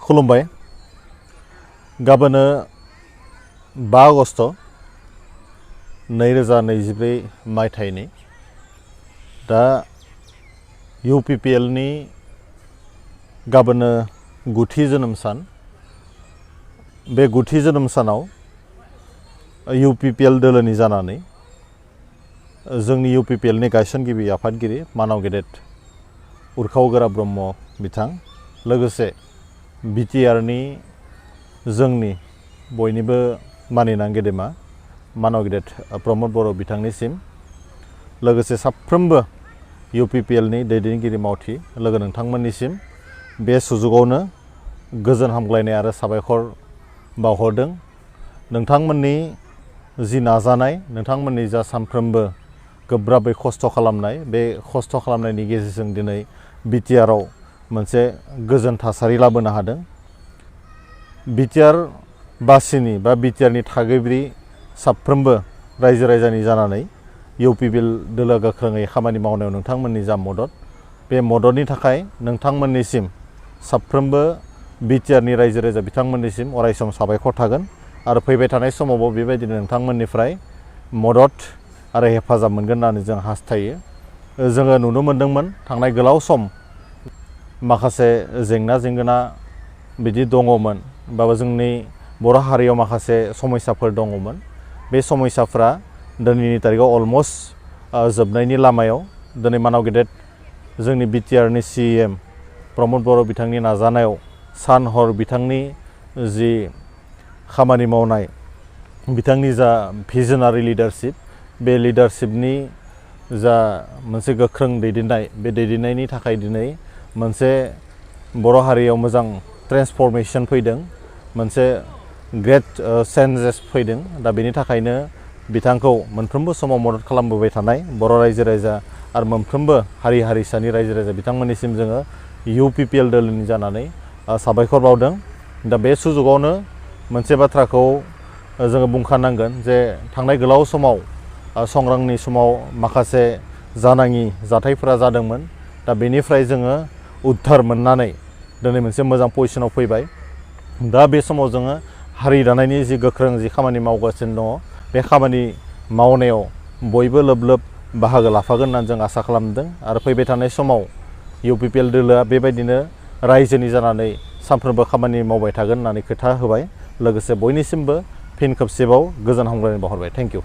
खुलुमबाय गाबोनो 5 आगस्ट 2024 मायथाइनि दा UPPL नि गाबोनो गुथि जोनोम सान बे गुथि जोनोम सानाव UPPL दोलोनि जानानै जोंनि UPPL नि गायसनगिरि आफादगिरि मानाव गेदेर उरखाव गोरा ब्रह्म बिथां लोगोसे BTR नि जोंनि बयनिबो मानिनां गेदेमा मानाव गेदेर प्रमद बर' बिथांनिसिम लोगोसे साफ्रोमबो UPPL नि दैदेनगिरि मावथि लोगो नोंथांमोननिसिम बे सुजुगावनो गोजोन हामग्लायनाय आरो साबायखर बावहरदों। नोंथांमोननि जि नाजानाय नोंथांमोननि जा सानफ्रोमबो गोब्राबै खस्थ' खालामनाय बे खस्थ' खालामनायनि गेजेरजों दिनै BTR आव मोनसे गोजोन थासारि लाबोनो हादों। BTR बासिनि बा BTR नि थागिबि साफ्रोमबो रायजो राजानि जानानै UPPL दोलो गोख्रोङै खामानि मावनायाव नोंथांमोननि जा मदद बे मददनि थाखाय नोंथांमोननिसिम साफ्रोमबो BTR नि रायजो राजा बिथांमोननिसिम अरायसम साबायखर थागोन आरो फैबाय थानाय समावबो बेबायदिनो नोंथांमोननिफ्राय मदद आरो हेफाजाब मोनगोन होननानै जों हास्थायो। जोङो नुनो मोन्दोंमोन थांनाय गोलाव सम माखासे जेंना जेंगोना बिदि दङमोन बा जोंनि बर' हारियाव माखासे समस्याफोर दङमोन। बे समस्याफ्रा दिनैनि तारिखाव अलमस्ट जोबनायनि लामायाव दिनै मानाव गेदेर जोंनि BTR नि CM प्रमद बर' बिथांनि नाजानायाव सान हर बिथांनि जि खामानि मावनाय बिथांनि जा भिजनारि लिडारशिप बे लिडारशिपनि जा मोनसे गोख्रों दैदेननाय बे दैदेननायनि थाखाय दिनै मोनसे बर' हारियाव मोजां ट्रेन्सफरमेशन फैदों मोनसे ग्रेट चेन्जेस फैदों। दा बेनि थाखायनो बिथांखौ मोनफ्रोमबो समाव मदद खालामबोबाय थानाय बर' रायजो राजा आरो मोनफ्रोमबो हारि हारिसानि रायजो राजा बिथांमोननिसिम जोङो UPPL दोलोनि जानानै साबायखर बावदों। दा बे सुजुगावनो मोनसे बाथ्राखौ जोङो बुंखानांगोन जे थांनाय गोलाव समाव संग्रामनि समाव माखासे जानाङि जाथायफोरा जादोंमोन। दा बेनिफ्राय जोङो उद्धार मोननानै दिनै मोनसे मोजां पजिशनाव फैबाय। दा बे समाव जोङो हारि दानायनि जि गोख्रों जि खामानि मावगासिनो दङ बे खामानि मावनायाव बयबो लोब लोब बाहागो लाफागोन होननानै जों आसा खालामदों आरो फैबाय थानाय समाव UPPL दोलोआ बेबायदिनो रायजोनि जानानै सानफ्रोमबो खामानि मावबाय थागोन होननानै खोथा होबाय। लोगोसे बयनिसिमबो फिन खेबसेबाव गोजोन हामग्लायनाय बावहरबाय। Thank you.